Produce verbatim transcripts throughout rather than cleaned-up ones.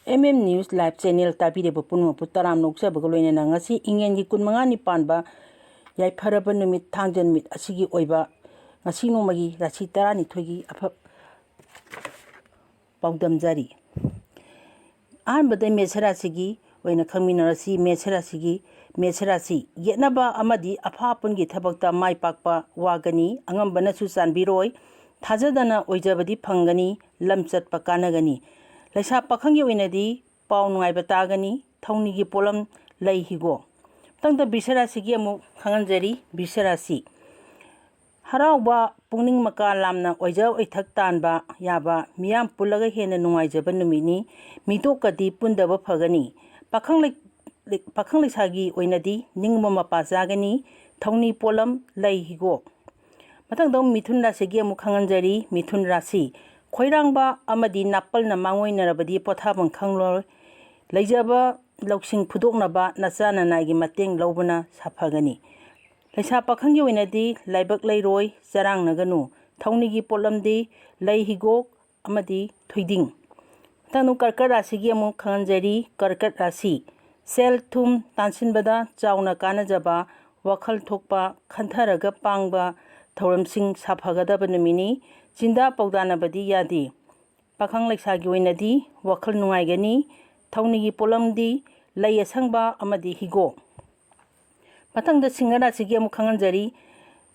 M M news live channel ꯇꯥꯕꯤꯔꯤꯕ ꯄꯨꯝꯅꯃꯛꯄꯨ ꯇꯔꯥꯝꯅ ꯑꯣꯛꯆꯕꯒ ꯂꯣꯏꯅꯅ ꯉꯁꯤ ꯏꯪꯉꯦꯟꯒꯤ ꯀꯨꯟꯃꯉꯥꯅꯤ ꯄꯥꯟꯕ ꯌꯥꯏꯐꯔꯕ ꯅꯨꯃꯤꯠ ꯊꯥꯡꯖ ꯅꯨꯃꯤꯠ ꯑꯁꯤꯒꯤ ꯑꯣꯏꯕ ꯉꯁꯤ ꯅꯣꯡꯃꯒꯤ ꯔꯥꯁꯤ ꯇꯔꯥꯅꯤꯊꯣꯏꯒꯤ ꯑꯐ ꯄꯥꯎꯗꯝꯖꯔꯤ꯫ ꯑꯍꯥꯟꯕꯗ ꯃꯦꯁ ꯔꯥꯁꯤꯒꯤ ꯑꯣꯏꯅ ꯈꯪꯃꯤꯟꯅꯔꯁꯤ꯫ ꯃꯦꯁ ꯔꯥꯁꯤꯒꯤ, ꯃꯦꯁ ꯔꯥꯁꯤ ꯌꯦꯠꯅꯕ ꯑꯃꯗꯤ ꯑꯐꯥ ꯑꯄꯨꯟꯒꯤ ꯊꯕꯛꯇ ꯃꯥꯏ ꯄꯥꯛꯄ ꯋꯥꯒꯅꯤ꯫ ꯑꯉꯝꯕꯅꯁꯨ ꯆꯥꯟꯕꯤꯔꯣꯏ꯫ ꯊꯥꯖꯗꯅ ꯑꯣꯏꯖꯕꯗꯤ ꯐꯪꯒꯅꯤ꯫ ꯂꯝ ꯆꯠꯄ ꯀꯥꯟꯅꯒꯅꯤ꯫ ꯂꯩꯁꯥ ꯄꯥꯈꯪꯒꯤ ꯑꯣꯏꯅꯗꯤ ꯄꯥꯎ ꯅꯨꯡꯉꯥꯏꯕ ꯇꯥꯒꯅꯤ꯫ ꯊꯧꯅꯤꯒꯤ ꯄꯣꯠꯂꯝ ꯂꯩ ꯍꯤꯒꯣꯛ꯫ ꯃꯊꯪꯗ ꯕ꯭ꯔꯤꯁ ꯔꯥꯁꯤꯒꯤ ꯑꯃꯨꯛ ꯈꯪꯍꯟꯖꯔꯤ꯫ ꯕ꯭ꯔꯤꯁ ꯔꯥꯁꯤ꯫ ꯍꯔꯥꯎꯕ, ꯄꯨꯛꯅꯤꯡ ꯃꯀꯥ ꯂꯥꯝꯅ ꯑꯣꯏꯖ ꯑꯣꯏꯊꯛ ꯇꯥꯟꯕ ꯌꯥꯕ, ꯃꯤꯌꯥꯝ ꯄꯨꯜꯂꯒ ꯍꯦꯟꯅ ꯅꯨꯡꯉꯥꯏꯖꯕ ꯅꯨꯃꯤꯠꯅꯤ꯫ ꯃꯤꯇꯣꯛꯀꯗꯤ ꯄꯨꯟꯗꯕ ꯐꯒꯅꯤ꯫ ꯄꯥꯈꯪ ꯂꯩ-, ꯄꯥꯈꯪ ꯂꯩꯁꯥꯒꯤ ꯑꯣꯏꯅꯗꯤ ꯅꯤꯡꯕ ꯃꯄꯥ ꯆꯥꯒꯅꯤ꯫ ꯊꯧꯅꯤ ꯄꯣꯠꯂꯝ ꯂꯩ ꯍꯤꯒꯣꯛ꯫ ꯃꯊꯪꯗ ꯃꯤꯊꯨꯟ ꯔꯥꯁꯤꯒꯤ ꯑꯃꯨꯛ ꯈꯪꯍꯟꯖꯔꯤ꯫ ꯃꯤꯊꯨꯟ ꯔꯥꯁꯤ꯫ ꯈꯣꯏꯔꯥꯡꯕ ꯑꯃꯗꯤ ꯅꯥꯄꯜꯅ ꯃꯥꯡꯑꯣꯏꯅꯔꯕꯗꯤ ꯄꯣꯊꯥꯐꯝ ꯈꯪꯂꯣꯏ꯫ ꯂꯩꯖꯕ ꯂꯧꯁꯤꯡ ꯐꯨꯗꯣꯛꯅꯕ ꯅꯆꯥ ꯅꯅꯥꯏꯒꯤ ꯃꯇꯦꯡ ꯂꯧꯕꯅ ꯁꯥꯐꯒꯅꯤ꯫ ꯂꯩꯁꯥ ꯄꯥꯈꯪꯒꯤ ꯑꯣꯏꯅꯗꯤ ꯂꯥꯏꯕꯛ ꯂꯩꯔꯣꯏ, ꯆꯔꯥꯡꯅꯒꯅꯨ꯫ ꯊꯧꯅꯤꯒꯤ ꯄꯣꯠꯂꯝꯗꯤ ꯂꯩ ꯍꯤꯒꯣꯛ ꯑꯃꯗꯤ ꯊꯣꯏꯗꯤꯡ꯫ ꯃꯊꯪꯗ ꯀꯔꯀꯠ ꯔꯥꯁꯤꯒꯤ ꯑꯃꯨꯛ ꯈꯪꯍꯟꯖꯔꯤ꯫ ꯀꯔꯀꯠ ꯔꯥꯁꯤ꯫ ꯁꯦꯜ ꯊꯨꯝ ꯇꯥꯟꯁꯤꯟꯕꯗ ꯆꯥꯎꯅ ꯀꯥꯟꯅꯖꯕ, ꯋꯥꯈꯜ ꯊꯣꯛꯄ, ꯈꯟꯊꯔꯒ ꯄꯥꯡꯕ ꯊꯧꯔꯝꯁꯤꯡ ꯁꯥꯐꯒꯗꯕ ꯅꯨꯃꯤꯠꯅꯤ꯫ ꯆꯤꯟꯗꯥ ꯄꯥꯎꯗꯥꯅꯕꯗꯤ ꯌꯥꯗꯦ꯫ ꯄꯥꯈꯪ ꯂꯩꯁꯥꯒꯤ ꯑꯣꯏꯅꯗꯤ ꯋꯥꯈꯜ ꯅꯨꯡꯉꯥꯏꯒꯅꯤ꯫ ꯊꯧꯅꯤꯒꯤ ꯄꯣꯠꯂꯝꯗꯤ ꯂꯩ ꯑꯁꯪꯕ ꯑꯃꯗꯤ ꯍꯤꯒꯣꯛ꯫ ꯃꯊꯪꯗ ꯁꯤꯡꯍ ꯔꯥꯁꯤꯒꯤ ꯑꯃꯨꯛ ꯈꯪꯍꯟꯖꯔꯤ꯫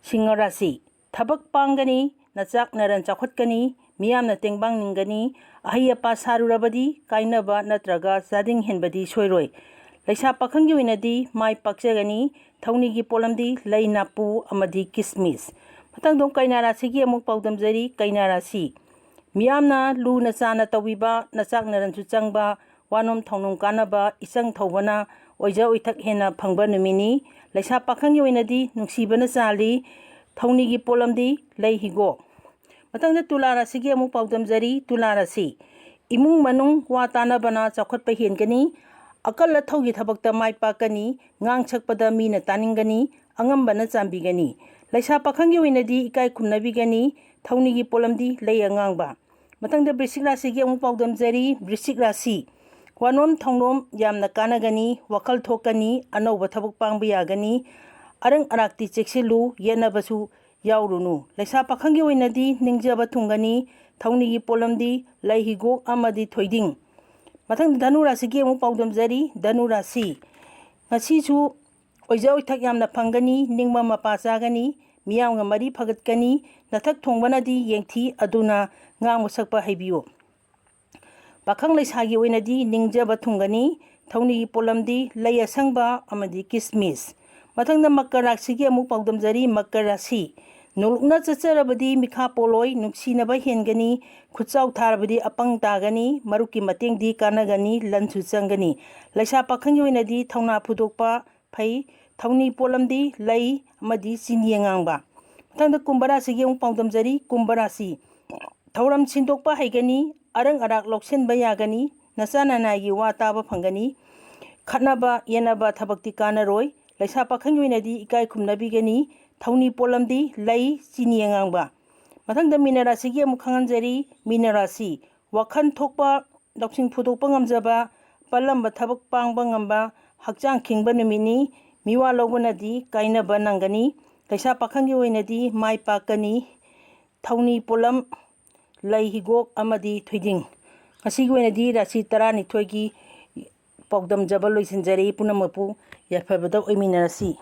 ꯁꯤꯡꯍ ꯔꯥꯁꯤ꯫ ꯊꯕꯛ ꯄꯥꯡꯒꯅꯤ, ꯅꯆꯥꯛ ꯅꯔꯟ ꯆꯥꯎꯈꯠꯀꯅꯤ, ꯃꯤꯌꯥꯝꯅ ꯇꯦꯡꯕꯥꯡ ꯅꯤꯡꯒꯅꯤ, ꯑꯍꯩ ꯑꯄꯥ ꯁꯥꯔꯨꯔꯕꯗꯤ ꯀꯥꯏꯅꯕ ꯅꯠꯇ꯭ꯔꯒ ꯆꯥꯗꯤꯡ ꯍꯦꯟꯕꯗꯤ ꯁꯣꯏꯔꯣꯏ꯫ ꯂꯩꯁꯥ ꯄꯥꯈꯪꯒꯤ ꯑꯣꯏꯅꯗꯤ ꯃꯥꯏ ꯄꯥꯛꯆꯒꯅꯤ, ꯊꯧꯅꯤꯒꯤ ꯄꯣꯠꯂꯝꯗꯤ ꯂꯩ ꯅꯥꯄꯨ ꯑꯃꯗꯤ ꯀꯤꯁꯃꯤꯁ꯫ ꯃꯊꯪꯗ ꯀꯩꯅꯥ ꯔꯥꯁꯤꯒꯤ ꯑꯃꯨꯛ ꯄꯥꯎꯗꯝꯖꯔꯤ꯫ ꯀꯩꯅꯥ ꯔꯥꯁꯤ꯫ ꯃꯤꯌꯥꯝꯅ ꯂꯨꯅ ꯆꯥꯅ ꯇꯧꯕꯤꯕ, ꯅꯆꯥꯛ ꯅꯔꯟꯁꯨ ꯆꯪꯕ, ꯋꯥꯅꯣꯝ ꯊꯧꯅꯣꯝ ꯀꯥꯟꯅꯕ, ꯏꯆꯪ ꯊꯧꯕꯅ ꯑꯣꯏꯖ ꯑꯣꯏꯊꯛ ꯍꯦꯟꯅ ꯐꯪꯕ ꯅꯨꯃꯤꯠꯅꯤ꯫ ꯂꯩꯁꯥ ꯄꯥꯈꯪꯒꯤ ꯑꯣꯏꯅꯗꯤ ꯅꯨꯡꯁꯤꯕꯅ ꯆꯥꯜꯂꯤ꯫ ꯊꯧꯅꯤꯒꯤ ꯄꯣꯠꯂꯝꯗꯤ ꯂꯩ ꯍꯤꯒꯣꯛ꯫ ꯃꯊꯪꯗ ꯇꯨꯂꯥ ꯔꯥꯁꯤꯒꯤ ꯑꯃꯨꯛ ꯄꯥꯎꯗꯝꯖꯔꯤ꯫ ꯇꯨꯂꯥ ꯔꯥꯁꯤ꯫ ꯏꯃꯨꯡ ꯃꯅꯨꯡ ꯋꯥ ꯇꯥꯅꯕꯅ ꯆꯥꯎꯈꯠꯄ ꯍꯦꯟꯒꯅꯤ꯫ ꯑꯀꯜ ꯑꯊꯧꯒꯤ ꯊꯕꯛꯇ ꯃꯥꯏ ꯄꯥꯛꯀꯅꯤ꯫ ꯉꯥꯡ ꯁꯛꯄꯗ ꯃꯤꯅ ꯇꯥꯅꯤꯡꯒꯅꯤ꯫ ꯑꯉꯝꯕꯅ ꯆꯥꯟꯕꯤꯒꯅꯤ꯫ ꯂꯩꯁꯥ ꯄꯥꯈꯪꯒꯤ ꯑꯣꯏꯅꯗꯤ ꯏꯀꯥꯏ ꯈꯨꯝꯅꯕꯤꯒꯅꯤ꯫ ꯊꯧꯅꯤꯒꯤ ꯄꯣꯠꯂꯝꯗꯤ ꯂꯩ ꯑꯉꯥꯡꯕ꯫ ꯃꯊꯪꯗ ꯕ꯭ꯔꯤꯁꯤꯛ ꯔꯥꯁꯤꯒꯤ ꯑꯃꯨꯛ ꯄꯥꯎꯗꯝꯖꯔꯤ꯫ ꯕ꯭ꯔꯤꯁꯤꯛ ꯔꯥꯁꯤ꯫ ꯋꯥꯅꯣꯝ ꯊꯧꯅꯣꯝ ꯌꯥꯝꯅ ꯀꯥꯟꯅꯒꯅꯤ, ꯋꯥꯈꯜ ꯊꯣꯛꯀꯅꯤ, ꯑꯅꯧꯕ ꯊꯕꯛ ꯄꯥꯡꯕ ꯌꯥꯒꯅꯤ꯫ ꯑꯔꯪ ꯑꯔꯥꯛꯇꯤ ꯆꯦꯛꯁꯤꯜꯂꯨ, ꯌꯦꯠꯅꯕꯁꯨ ꯌꯥꯎꯔꯨꯅꯨ꯫ ꯂꯩꯁꯥ ꯄꯥꯈꯪꯒꯤ ꯑꯣꯏꯅꯗꯤ ꯅꯤꯡꯖꯕ ꯊꯨꯡꯒꯅꯤ꯫ ꯊꯧꯅꯤꯒꯤ ꯄꯣꯠꯂꯝꯗꯤ ꯂꯩ ꯍꯤꯒꯣꯛ ꯑꯃꯗꯤ ꯊꯣꯏꯗꯤꯡ꯫ ꯃꯊꯪꯗ ꯙꯅꯨ ꯔꯥꯁꯤꯒꯤ ꯑꯃꯨꯛ ꯄꯥꯎꯗꯝꯖꯔꯤ꯫ ꯙꯅꯨ ꯔꯥꯁꯤ, ꯉꯁꯤꯁꯨ ꯑꯣꯏꯖ ꯑꯣꯏꯊꯛ ꯌꯥꯝꯅ ꯐꯪꯒꯅꯤ, ꯅꯤꯡꯕ ꯃꯄꯥ ꯆꯥꯒꯅꯤ, ꯃꯤꯌꯥꯝꯒ ꯃꯔꯤ ꯐꯒꯠꯀꯅꯤ꯫ ꯅꯊꯛ ꯊꯣꯡꯕꯅꯗꯤ ꯌꯦꯡꯊꯤ, ꯑꯗꯨꯅ ꯉꯥꯡꯕ ꯁꯛꯄ ꯍꯩꯕꯤꯌꯨ꯫ ꯄꯥꯈꯪ ꯂꯩꯁꯥꯒꯤ ꯑꯣꯏꯅꯗꯤ ꯅꯤꯡꯖꯕ ꯊꯨꯡꯒꯅꯤ꯫ ꯊꯧꯅꯤꯒꯤ ꯄꯣꯠꯂꯝꯗꯤ ꯂꯩ ꯑꯁꯪꯕ ꯑꯃꯗꯤ ꯀꯤꯁꯃꯤꯁ꯫ ꯃꯊꯪꯗ ꯃꯀꯔ ꯔꯥꯁꯤꯒꯤ ꯑꯃꯨꯛ ꯄꯥꯎꯗꯝꯖꯔꯤ꯫ ꯃꯀꯔ ꯔꯥꯁꯤ, ꯅꯣꯂꯨꯛꯅ ꯆꯠꯆꯔꯕꯗꯤ ꯃꯤꯈꯥ ꯄꯣꯜꯂꯣꯏ, ꯅꯨꯡꯁꯤꯅꯕ ꯍꯦꯟꯒꯅꯤ, ꯈꯨꯠꯆꯥꯎ ꯊꯥꯔꯕꯗꯤ ꯑꯄꯪ ꯇꯥꯒꯅꯤ, ꯃꯔꯨꯞꯀꯤ ꯃꯇꯦꯡꯗꯤ ꯀꯥꯟꯅꯒꯅꯤ, ꯂꯟꯁꯨ ꯆꯪꯒꯅꯤ꯫ ꯂꯩꯁꯥ ꯄꯥꯈꯪꯒꯤ ꯑꯣꯏꯅꯗꯤ ꯊꯧꯅꯥ ꯐꯨꯗꯣꯛꯄ ꯐꯩ꯫ ꯊꯧꯅꯤ ꯄꯣꯠꯂꯝꯗꯤ ꯂꯩ ꯑꯃꯗꯤ ꯆꯤꯅꯤ ꯑꯉꯥꯡꯕ꯫ ꯃꯊꯪꯗ ꯀꯨꯝꯚ ꯔꯥꯁꯤꯒꯤ ꯑꯃꯨꯛ ꯄꯥꯎꯗꯝꯖꯔꯤ꯫ ꯀꯨꯝꯚ ꯔꯥꯁꯤ, ꯊꯧꯔꯝ ꯁꯤꯟꯗꯣꯛꯄ ꯍꯩꯒꯅꯤ, ꯑꯔꯪ ꯑꯔꯥꯛ ꯂꯧꯁꯤꯟꯕ ꯌꯥꯒꯅꯤ, ꯅꯆꯥ ꯅꯅꯥꯏꯒꯤ ꯋꯥ ꯇꯥꯕ ꯐꯪꯒꯅꯤ꯫ ꯈꯠꯅꯕ ꯌꯦꯠꯅꯕ ꯊꯕꯛꯇꯤ ꯀꯥꯟꯅꯔꯣꯏ꯫ ꯂꯩꯁꯥ ꯄꯥꯈꯪꯒꯤ ꯑꯣꯏꯅꯗꯤ ꯏꯀꯥꯏ ꯈꯨꯝꯅꯕꯤꯒꯅꯤ꯫ ꯊꯧꯅꯤ ꯄꯣꯠꯂꯝꯗꯤ ꯂꯩ, ꯆꯤꯅꯤ ꯑꯉꯥꯡꯕ꯫ ꯃꯊꯪꯗ ꯃꯤꯅ ꯔꯥꯁꯤꯒꯤ ꯑꯃꯨꯛ ꯈꯪꯍꯟꯖꯔꯤ꯫ ꯃꯤꯅ ꯔꯥꯁꯤ, ꯋꯥꯈꯜ ꯊꯣꯛꯄ, ꯂꯧꯁꯤꯡ ꯐꯨꯗꯣꯛꯄ ꯉꯝꯖꯕ, ꯄꯜꯂꯝꯕ ꯊꯕꯛ ꯄꯥꯡꯕ ꯉꯝꯕ, ꯍꯛꯆꯥꯡ ꯈꯤꯡꯕ ꯅꯨꯃꯤꯠꯅꯤ꯫ ꯃꯤꯋꯥ ꯂꯧꯕꯅꯗꯤ ꯀꯥꯏꯅꯕ ꯅꯪꯒꯅꯤ꯫ ꯂꯩꯁꯥ ꯄꯥꯈꯪꯒꯤ ꯑꯣꯏꯅꯗꯤ ꯃꯥꯏ ꯄꯥꯛꯀꯅꯤ꯫ ꯊꯧꯅꯤ ꯄꯣꯠꯂꯝ ꯂꯩ ꯍꯤꯒꯣꯛ ꯑꯃꯗꯤ ꯊꯣꯏꯗꯤꯡ꯫ ꯉꯁꯤꯒꯤ ꯑꯣꯏꯅꯗꯤ ꯔꯥꯁꯤ ꯇꯔꯥꯅꯤꯊꯣꯏꯒꯤ ꯄꯥꯎꯗꯝꯖꯕ ꯂꯣꯏꯁꯤꯟꯖꯔꯦ꯫ ꯄꯨꯝꯅꯃꯛꯄꯨ ꯌꯥꯏꯐꯕꯗ ꯑꯣꯏꯃꯤꯟꯅꯔꯁꯤ꯫